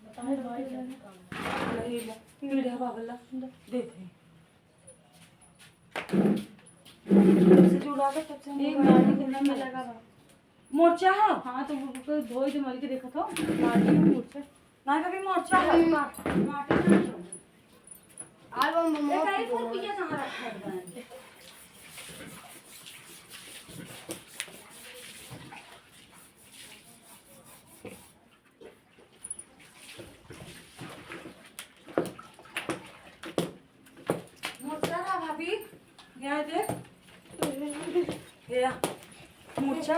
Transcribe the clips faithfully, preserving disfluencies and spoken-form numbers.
नहीं, ले, पीढ़ा बाबला, दे दे। से जो लागत सबसे एक मोबाइल बाल्टी के नल में लगा बा। मोर्चा है? हाँ, तो वो, वो धोई दे, मल के देखत हो, बाल्टी में मोर्चा। ना, कभी मोर्चा है, हम्म। मा-, माटी में मोर्चा। आज हम ए, मोर्चा कहीं फूल पिया कहाँ रखा है? मोर्चा रहा भाभी, यहाँ दे। ये आ, मोर्चा।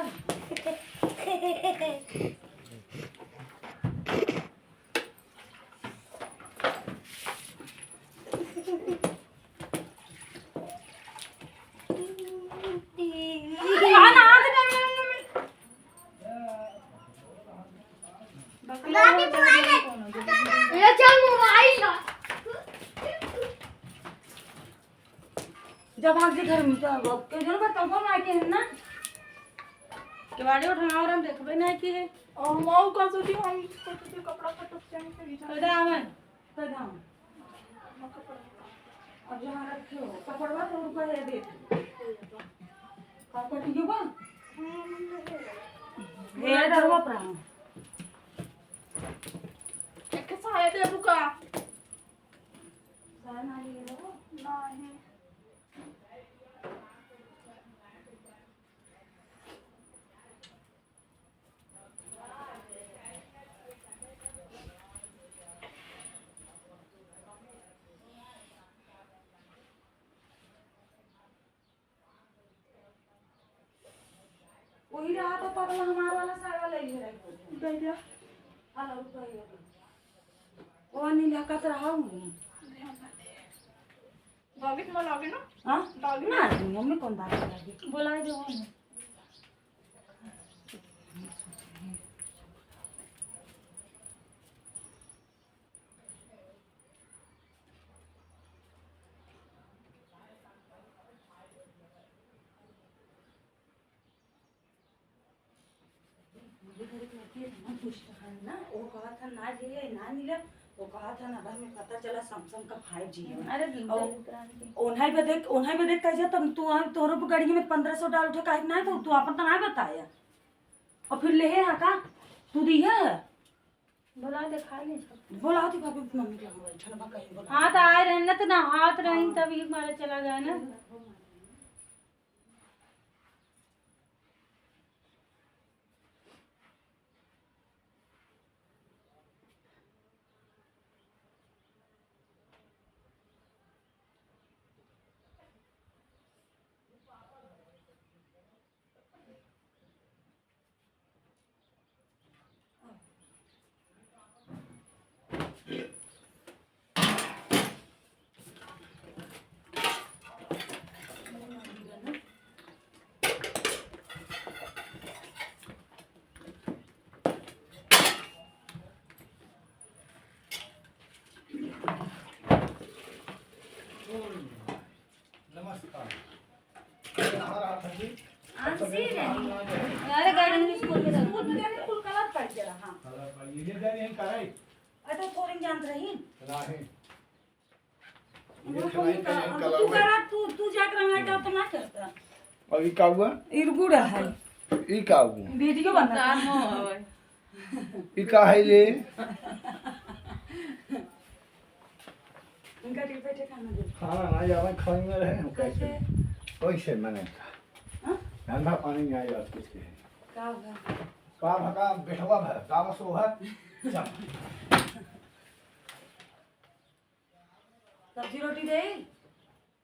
ये चल मोबाइल ला। जब भाग जे घर में, तो अब के जरूर बताऊँ, कौन आके है ना? केवाड़ी उठाओ और हम देखबे नहीं की है। और मऊ का सोची हम, सोची कपड़ा फटक जाए, तो इधर आवे। प्रधान। अब जहाँ रखे हो, कपड़वा तो ऊपर है, देख। का कटियो बा? ये डरवा प्राण। एक साया दे बुका। साया ना लिए रहो। नहीं। वही रहा तो पगला हमार वाला साया ले ले रही। दे दे। हाँ, रुको, ये लो। वो नहीं लकत रहा हूँ। बागी तुम्हारा लागे ना? हाँ? बागी ना, मम्मी कौन बात कर रही? बोला है जो हूँ। मुझे घर के आके इतना दुष्ट है ना, वो कहा था ना जे ना मिले, वो कहा था ना घर में पता चला Samsung का five G है। अरे, और उन्हाई पे देख, उन्हाई पे देख कैसे तब तू आ, तोहरो पे गाड़ी में पन्द्रह सौ डाल उठा, काहे ना तो तू आपन तो ना बताया। और फिर लेहे हा का? तू दिहे है? बोला दे, खा ले सब। बोला थी भाभी, मम्मी के लगे बैठल बा, कहीं बोला। हाँ, तो आए रहन ना, तो ना हाथ रही, हाँ। तब ये मारा चला गया ना। नमस्कार। कहाँ रहा था जी? आंसी रे। अरे, गार्डन में स्कूल में स्कूल में जाने कुल कलर पड़ गया, हाँ। कलर पड़ गया। ये जाने यहीं का है? अरे, तो थोड़ी जानत रही। नहीं। ये उन्होंने खिलाई कौन का, कलर तू हुआ। करा, तू, तू जाके रंगा का तो ना करता। और ई का हुआ? इरगुड़ा है। ई का हुआ? वीडियो बना। ई का है ये? इनका टिक बैठे खाना दे। खाना ना ज्यादा खाई में रहे हम कैसे? कैसे? कैसे मैंने? हाँ? धंधा पानी नहीं आया कुछ के। का भा? का भा का बेटवा भा, का बस वो है? चल। सब्जी रोटी दे?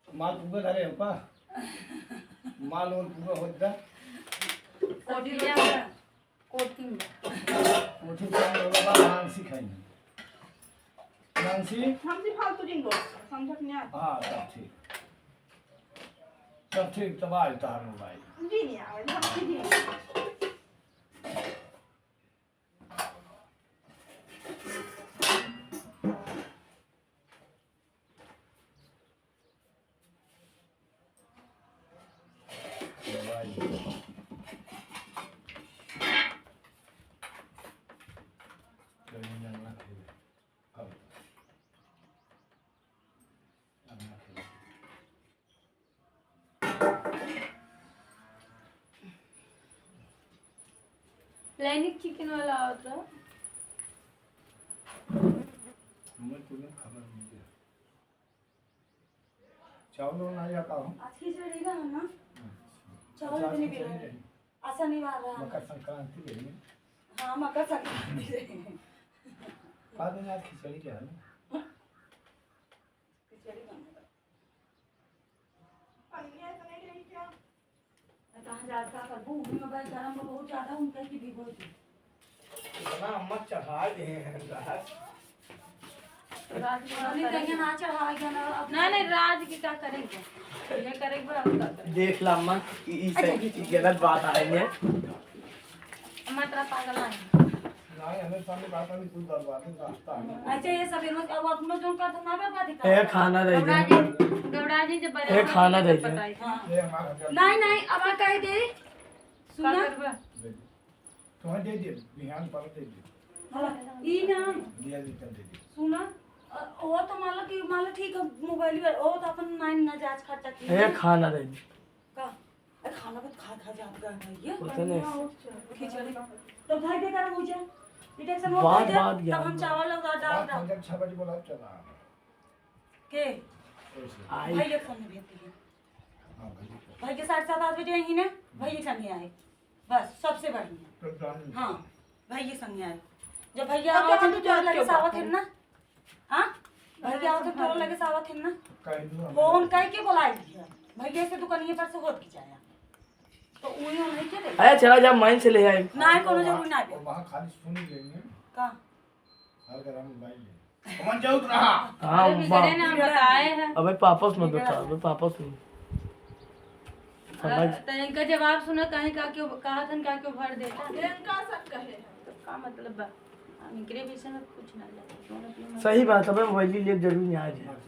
माल पूरा धरे हो का? माल और पूरा हो जा। सब्जी रोटी। कोटिंग। कोटिंग का लोग बा, मानसी खाई। मानसी? हमसे फालतू जिन बोल, समझत नहीं आता। हाँ, तब ठीक। तब ठीक, तब आए तार मोबाइल। जी नहीं आवे, हम जी नहीं आवे। दैनिक चिकन वाला आवत रहा। हमें तुम्हें खबर नहीं दिया। चावल ना या का हो? आज खिचड़ी रहा ना? अच्छा। चावल अच्छा, भी नहीं खिचड़ी बिना। रही। आ, शनिवार रहा। मकर संक्रांति रही। हाँ, मकर संक्रांति रही। का दिन आज खिचड़ी रहा ना? खिचड़ी बना। कहाँ जात का करबू? उन्हीं में भाई गरम में बहुत ज्यादा उनका की भिगो दी। इतना अम्मा चढ़ा दे हैं राज। राज के नहीं, करेंगे। कहीं ना चढ़ावे के ना, अब ना, नहीं, राज के का करेंगे? ये करेंगे, अब का करेंगे? देख ला अम्मा, ई, ई अच्छा, सही, अच्छा। ई गलत बात आ रही है। अम्मा, तेरा पागल ना है। नहीं, हमें सामने बात नहीं, कुछ बर्बाद है, रास्ता है। अच्छा, ये सब इन्हों-, अब अपनों जो करत ना बर्बादी कर। ए, खाना दे दे। गौड़ा जी, गौड़ा जी, जब ए, खाना दे दे। बताई। हाँ। ये हमारा घर नहीं, नहीं, अब आ कह दे। सुना? का करबा? दे दे। तुम्हें दे दे, बिहान पर दे दे। हाँ, ई ना। दिया दे, तब दे दे। सुना? अ, वो तो मान लो कि, मान लो ठीक है, मोबाइल पर, वो तो अपन नाइन ना जांच खर्चा की। ए, खाना दे दे। का? अरे खाना भी खा, खा जात का है ये। पता नहीं। खिचड़ी। तो भाई के तरह हो जाए। डिटेक्शन हो बात, जाए, बात तब ज्ञान हम बा। चावल लगा डाल बात डाल। हम जब छह बजे बोला, चला। के? कैसे? आई। भाई के फोन में भेजती है। हाँ, भाई के। भाई के साढ़े सात, आठ बजे यहीं ने, भाई के संगे आए। बस, सबसे बढ़िया। तो जान। हाँ, भाई के संगे आए। जब भैया और आवत हैं तो क्या तोरे लगे क्या सावत बात है है? ना? हाँ? भैया आवत हैं तोरे लगे सावत है ना? कहीं नहीं, हम फोन करके बुलाई दिया। भैया से दुकानिए पर से होत की जाया। तो उन्हीं हम नहीं के दे। अरे चला जा, माइन से ले आए। ना, कोनो जरूरी ना। और वहाँ खाली सुन लेंगे। का? हर घर हम भाई है। कौन जाऊत रहा? हाँ, अरे बिगड़े बा-, ना, हम बताए हैं। अबे पापस मत बिगड़ा बता, है। अबे पापस मत। अ, समझ। तो इनका जवाब सुना, कहीं का क्यों, कहा था, का क्यों भर देता? इनका सब कहे हैं। तो का मतलब बा? हम इनके विषय में कुछ ना जाने। कौन अपनी मर्जी सही बात है, अबे मोबाइल लिए जरूरी नहीं आज है।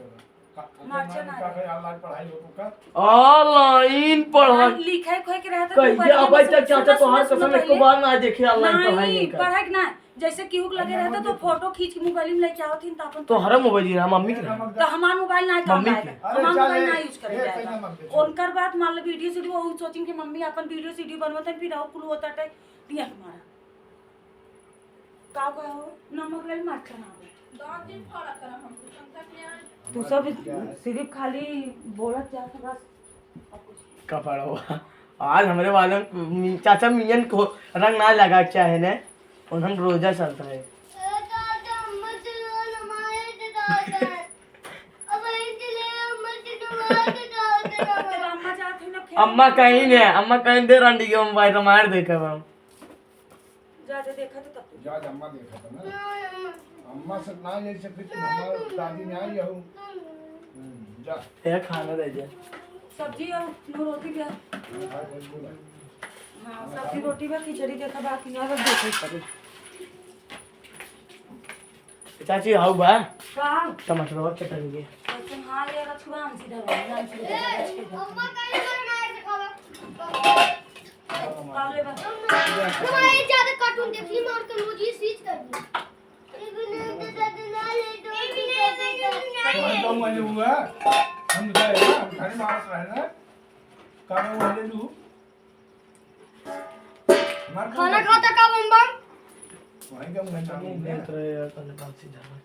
मार्चा ना का है, ऑनलाइन पढ़ाई हो तो का? ऑनलाइन पढ़ाई। लिखे खोए के रहता तो कहिए, पढ़ाई अब में तक चाचा सुना, तोहार सुना, कसम सुना एको पहले। बार ना देखे ऑनलाइन पढ़ाई नहीं, नहीं कर। पढ़ाई के ना। जैसे केहू के लगे रहता तो फोटो खींच के मोबाइल में लेके आवत हिन, तो अपन तोहरा मोबाइल ही रहा, मम्मी के रहा। तो हमार मोबाइल ना काम मम्मी आएगा, के। अरे हमार चल, मोबाइल ए, ना यूज करे ए, जाएगा। कहीं ना मत बेचो। उनकर बात मान लो, वीडियो सीडियो वो सोचिन कि मम्मी अपन वीडियो सीडियो बनवत है, फिर और कुल होता है, दिया हमारा। का कहो, नमक ले मरचा ना हो। दांत दिन फड़ा कर हम कुछ अंतर नहीं आए। तू सब सिर्फ खाली बोलत जात बस। कपड़वा। आज हमरे वाले चाचा मियन को रंग ना लगा के चाहे ने, उन्हन रोजा चलता है। अम्मा कहीं ने, अम्मा कहीं दे रंडी के हम भाई रामायण देखे हम। जा, जा, देखा तो तब। जा, जा, अम्मा देखा था ना। अम्मा से ना ले सके तो हमार दादी ने आई हो। हम्म, जा। ए, खाना दे दे। सब्जी और रोटी भी है। हाँ, सब्जी रोटी बा, खिचड़ी देखा बाकी ना, बस देखा ही पड़ी। चाची, हाउ बा? का? टमाटर और चटनी के। लेकिन हाँ, ये रखुआ हम सीधा बना, हम सीधा बना, हम सीधा बना। अम्मा कहीं पर ना ऐसे खावा। का ले बा? अम्मा, ये ज्यादा कार्टून देख ली, मार के रोज ये सीज कर दी। ये भी नहीं दे, दे, दे, ना ले, दो, दे, दे, दे, दे। हम तो मजे हुआ। हम गए ना, हम घर में आ रहे हैं। का हुआ ले लू? खाना खाता का बम बम? वहीं का मुंह में चालू है। देख रहे यार, तने कौन सी जरूरत?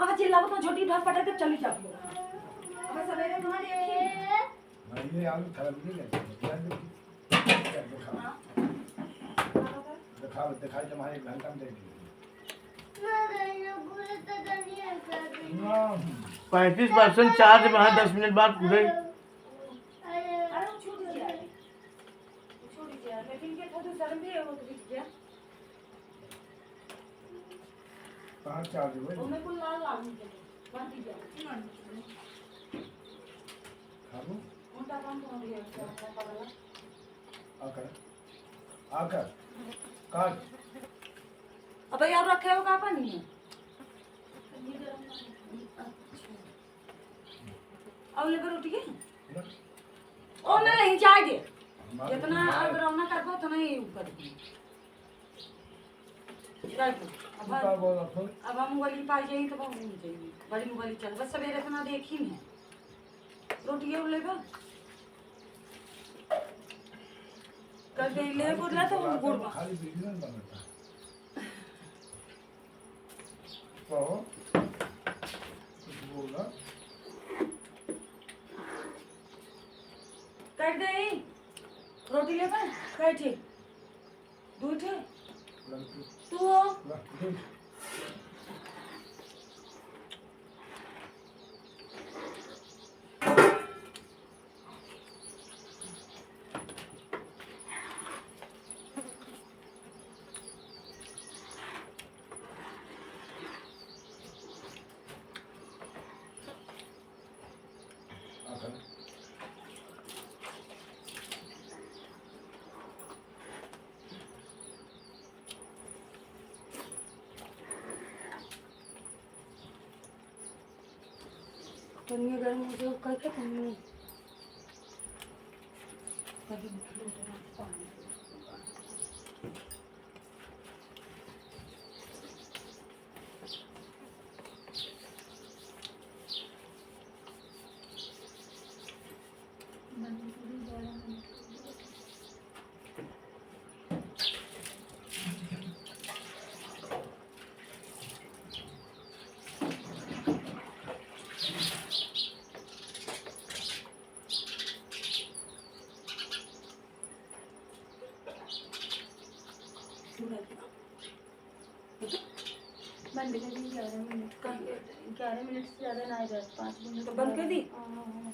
अब चिल्लाओ तो झोटी ढक पटक के चली जाओ। अब सवेरे तुम्हारे एक ही। भाई, ये आलू खराब नहीं करते, खराब नहीं करते। दिखा, दिखा, दिखा, जमा एक घंटा में दे देंगे। पैंतीस परसेंट चार्ज में है, दस मिनट बाद पूरे। अरे, वो छूट गया। छूट गया, लेकिन के था, दूसरा भी है, वो तो बिक गया। कहाँ चार्ज हुए? वो मेरे को लाल लाल निकले, बंद गया। खाबो? उनका काम तो हो गया, उसका अपना पगला। आकर, आकर, काट। अबे यार, रखे हो का पानी में? अच्छा। और लेबर उठ गए? ना। ओ ना, नहीं, जाए दे। हमारे जितना हमारे अब रौनक करबो, उतना ही ऊपर। जाए दे। अब तू का बोला फिर? अब हम मोबाइल पा जाई तो हम नहीं जाई। बड़ी मोबाइल चल, बस सवेरे इतना देखी नहीं। रोटी ये लेबा? कल दे ले बोला तो हम गुड़ बा। खाली बिजनेस बनता। कहो, कुछ बोला। कर दे। रोटी लेबा? कैसे? दुइ ठे। लड़की। तू हो? लड़की। तनिए गरम हो जाओ, कह के तनिए। बंद कर दी, ग्यारह मिनट। ग्यारह मिनट से ज्यादा ना रह, पाँच मिनट तो बंद कर दी? हाँ, हाँ, हाँ।